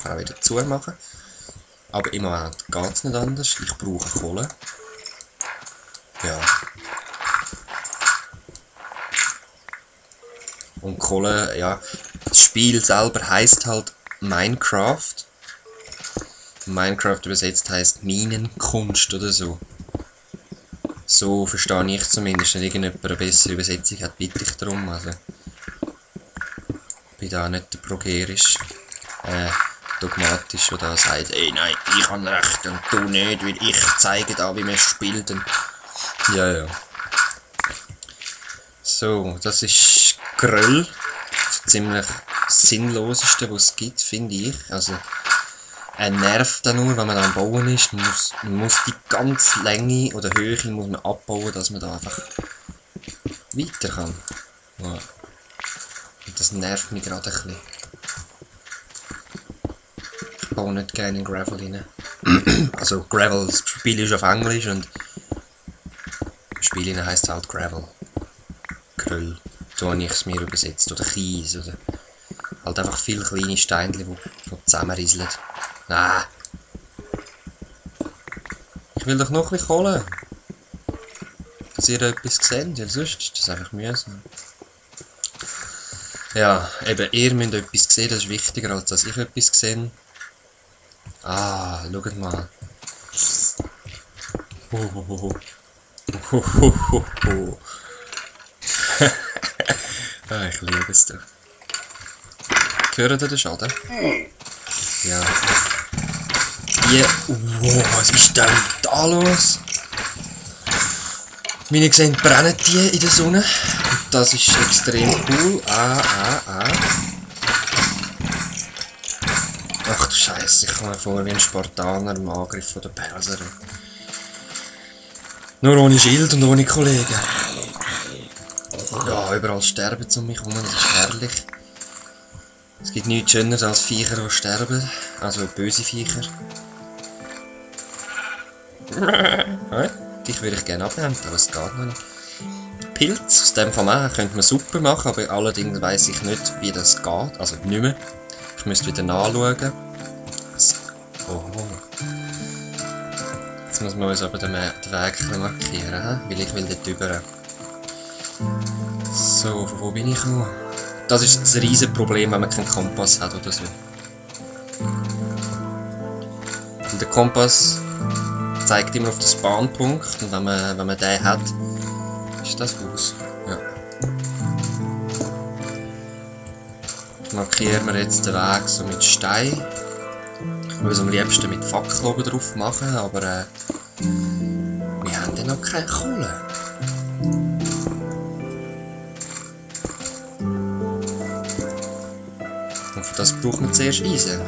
kann auch wieder zumachen. Aber im Moment geht es nicht anders. Ich brauche Kohle. Ja. Und Kohle, ja. Das Spiel selber heisst halt Minecraft. Minecraft übersetzt heisst Minenkunst oder so. So verstehe ich zumindest. Wenn irgendjemand eine bessere Übersetzung hat, bitte ich darum. Also, ich bin da nicht der progerisch, dogmatisch, der da sagt, ey nein, ich habe recht und du nicht, weil ich zeige da, wie man spielt. Und ja, ja. So, das ist Gröll. Das ziemlich sinnloseste, was es gibt, finde ich. Also, er nervt dann nur, wenn man am Bauen ist. Man muss die ganze Länge oder Höhe muss man abbauen, dass man da einfach weiter kann. Ja. Und das nervt mich gerade ein bisschen. Ich baue nicht gerne in Gravel rein. Also Gravel, das Spiel ist auf Englisch und das Spiel rein heisst halt Gravel. Gröll. So habe ich es mir übersetzt. Oder Kies. Oder halt einfach viele kleine Steinchen, die zusammenrieseln. Ah. Ich will doch noch ein bisschen Kohle. Dass ihr etwas seht, weil sonst ist das einfach mühsam. Ja, eben, ihr müsst etwas sehen, das ist wichtiger, als dass ich etwas sehe. Ah, schaut mal. Ah, ich liebe es doch. Hört ihr den Schaden? Ja. Yeah. Wow, was ist denn da los? Wie ihr seht, brennen die in der Sonne. Und das ist extrem cool. Ach du Scheiße, ich komme mir vor wie ein Spartaner im Angriff der Perser. Nur ohne Schild und ohne Kollegen. Ja, überall sterben um mich herum, das ist herrlich. Es gibt nichts Schöneres als Viecher, die sterben. Also böse Viecher. Dich würde ich gerne abnehmen, aber es geht noch nicht. Pilz, aus dem kann man könnte man Suppe machen, aber allerdings weiss ich nicht, wie das geht. Also nicht mehr. Ich müsste wieder nachschauen. Oh. Jetzt muss man uns aber den Weg markieren, weil ich will dort rüber. So, von wo bin ich gekommen? Das ist ein riesen Problem, wenn man keinen Kompass hat oder so. Und der Kompass zeigt immer auf den Bahnpunkt und wenn man den hat, ist das Haus. Ja. Markieren wir jetzt den Weg so mit Stein. Ich würde es am liebsten mit Fackel oben drauf machen, aber wir haben ja noch keine Kohle. Und für das braucht man zuerst Eisen.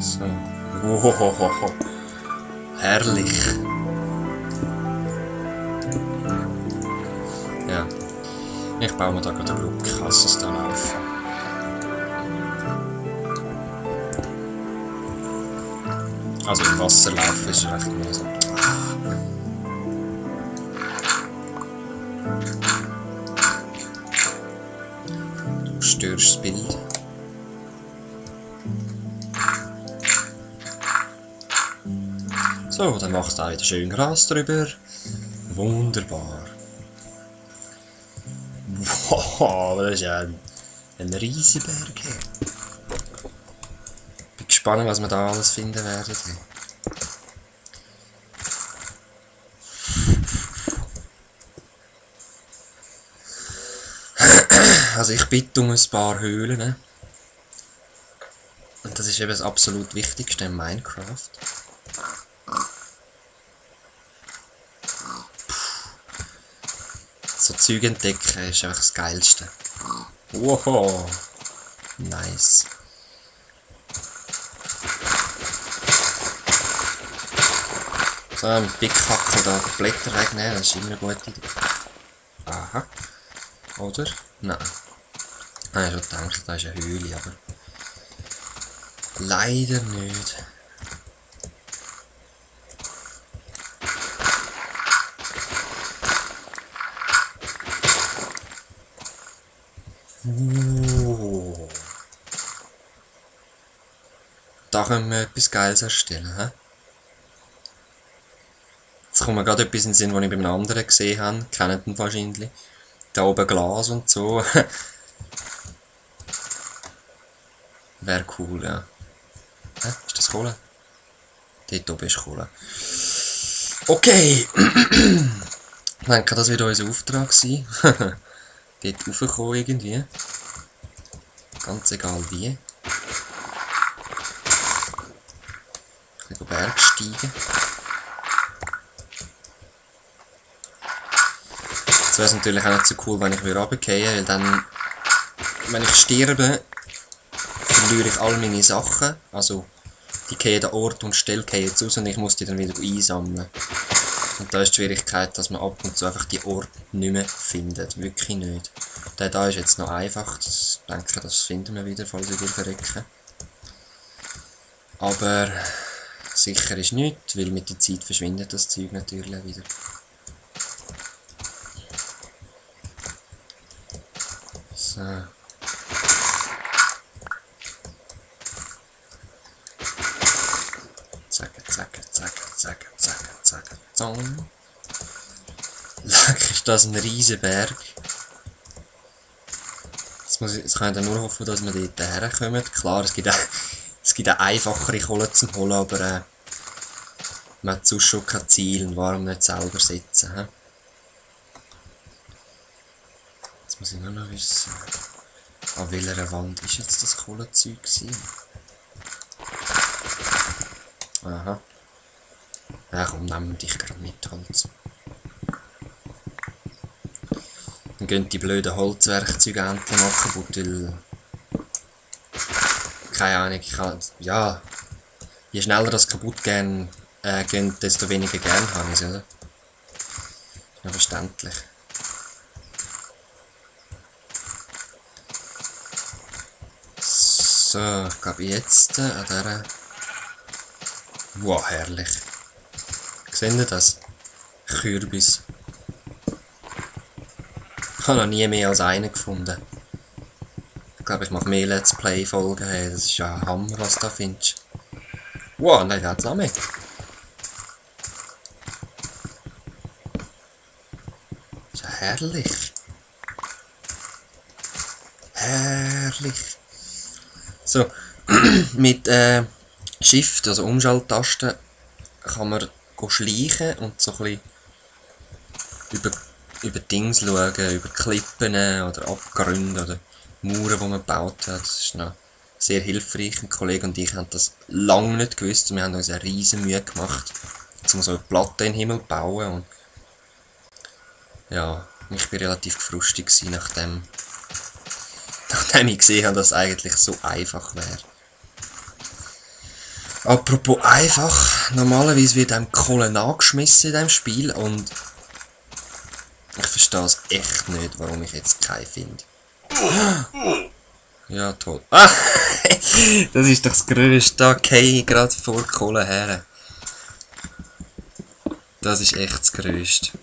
So. Wow. Herrlich. Ja. Ich baue mir da gerade eine Brücke, als es da laufen. Also im Wasser laufen ist recht mühsam. Du störst das Bild. So, dann machst du auch wieder schön Gras drüber. Wunderbar. Wow, das ist ja ein Riesenberg. Bin gespannt, was wir da alles finden werden. Also ich bitte um ein paar Höhlen. Und das ist eben das absolut Wichtigste in Minecraft. So Zeug entdecken ist einfach das Geilste. Wow. Nice. So, mit Pickhacke da die Blätter wegnehmen, das ist immer eine gute Idee. Aha. Oder? Nein. Ich habe schon gedacht, da ist eine Höhle, aber leider nicht. Da können wir etwas Geiles erstellen. He? Jetzt kommt mir gerade etwas in den Sinn, was ich bei einem anderen gesehen habe. Kennt ihn wahrscheinlich. Da oben Glas und so. Wäre cool, ja. Hä? Ist das Kohle? Dort oben ist Kohle. Okay. Ich denke, das wird unser Auftrag sein. Dort raufkommen irgendwie. Ganz egal wie. Ein bisschen Berg steigen. Jetzt wäre es natürlich auch nicht so cool, wenn ich runterfallen, weil dann, wenn ich sterbe, verliere ich all meine Sachen. Also, die fallen an Ort und Stelle jetzt raus und ich muss die dann wieder einsammeln. Und da ist die Schwierigkeit, dass man ab und zu einfach die Orte nicht mehr findet. Wirklich nicht. Der da ist jetzt noch einfach. Ich denke, das finden wir wieder, falls wir verrecken. Aber sicher ist nichts, weil mit der Zeit verschwindet das Zeug natürlich wieder. So. Zack. Leck, ist das ein riesen Berg. Jetzt kann ich dann nur hoffen, dass wir dort herkommen. Klar, es gibt eine einfachere Kohle zum Holen, aber man hat sonst schon kein Ziel und warum nicht selber setzen. He? Jetzt muss ich nur noch wissen, an welcher Wand ist jetzt das Kohlezeug gewesen? Aha. Ja komm, nehmen wir dich gerade mit Holz. Dann gehen die blöden Holzwerkzeuge endlich mal kaputt, weil... Keine Ahnung, ich kann... Ja... Je schneller das kaputt gehen, desto weniger gern habe ich es, oder? Ja, verständlich. So, ich glaube jetzt an dieser... Wow, herrlich. Seht ihr das? Kürbis. Ich habe noch nie mehr als einen gefunden. Ich glaube, ich mache mehr Let's Play-Folgen. Hey, das ist ja ein Hammer, was du da findest. Wow, nein, der hat es auch mehr. Das ist ja herrlich. Herrlich. So, mit Shift, also Umschalttasten, kann man schleichen und so ein bisschen über Dings schauen, über Klippen oder Abgründe oder Mauern, die man gebaut hat. Das ist noch sehr hilfreich. Ein Kollege und ich haben das lange nicht gewusst. Wir haben uns eine riesen Mühe gemacht, um so eine Platte in den Himmel zu bauen. Und ja, ich war relativ gefrustet nachdem ich gesehen habe, dass es eigentlich so einfach wäre. Apropos einfach, normalerweise wird einem Kohle nachgeschmissen in diesem Spiel und ich verstehe es echt nicht, warum ich jetzt keine finde. Ja, toll. Ah, das ist doch das Größte. Okay, gerade vor Kohle her. Das ist echt das Größte.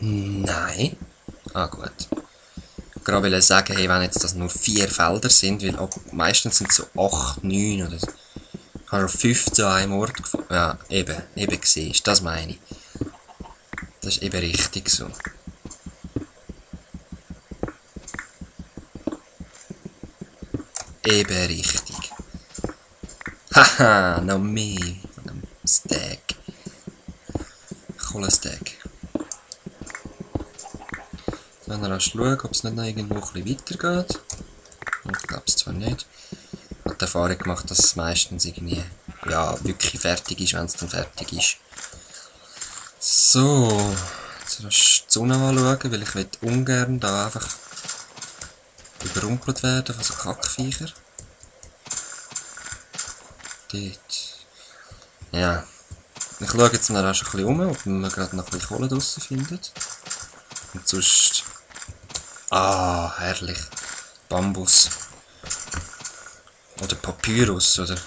Nein. Ah, gut. Gerade will ich sagen, hey, wenn jetzt das nur 4 Felder sind, weil meistens sind es so 8, 9 oder so. Ich habe schon 15 an einem Ort gefunden. Ja, eben siehst, das meine ich. Das ist eben richtig so. Eben richtig. Haha, noch mehr von einem Stack. Kohlestack. Dann erst schauen, ob es nicht noch irgendwo ein bisschen weitergeht. Ich glaube es zwar nicht. Ich habe die Erfahrung gemacht, dass es meistens irgendwie ja, wirklich fertig ist, wenn es dann fertig ist. So, jetzt erst die Sonne anschauen, weil ich will ungern da einfach überrumpelt werden von so Kackviecher. Dort. Ja. Ich schaue jetzt mal rasch ein bisschen um, ob man gerade noch ein bisschen Kohle draussen findet. Und sonst... Ah, herrlich. Bambus. Oder Papyrus, oder...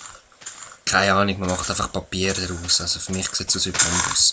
Keine Ahnung, man macht einfach Papier daraus. Also für mich sieht es aus wie Bambus.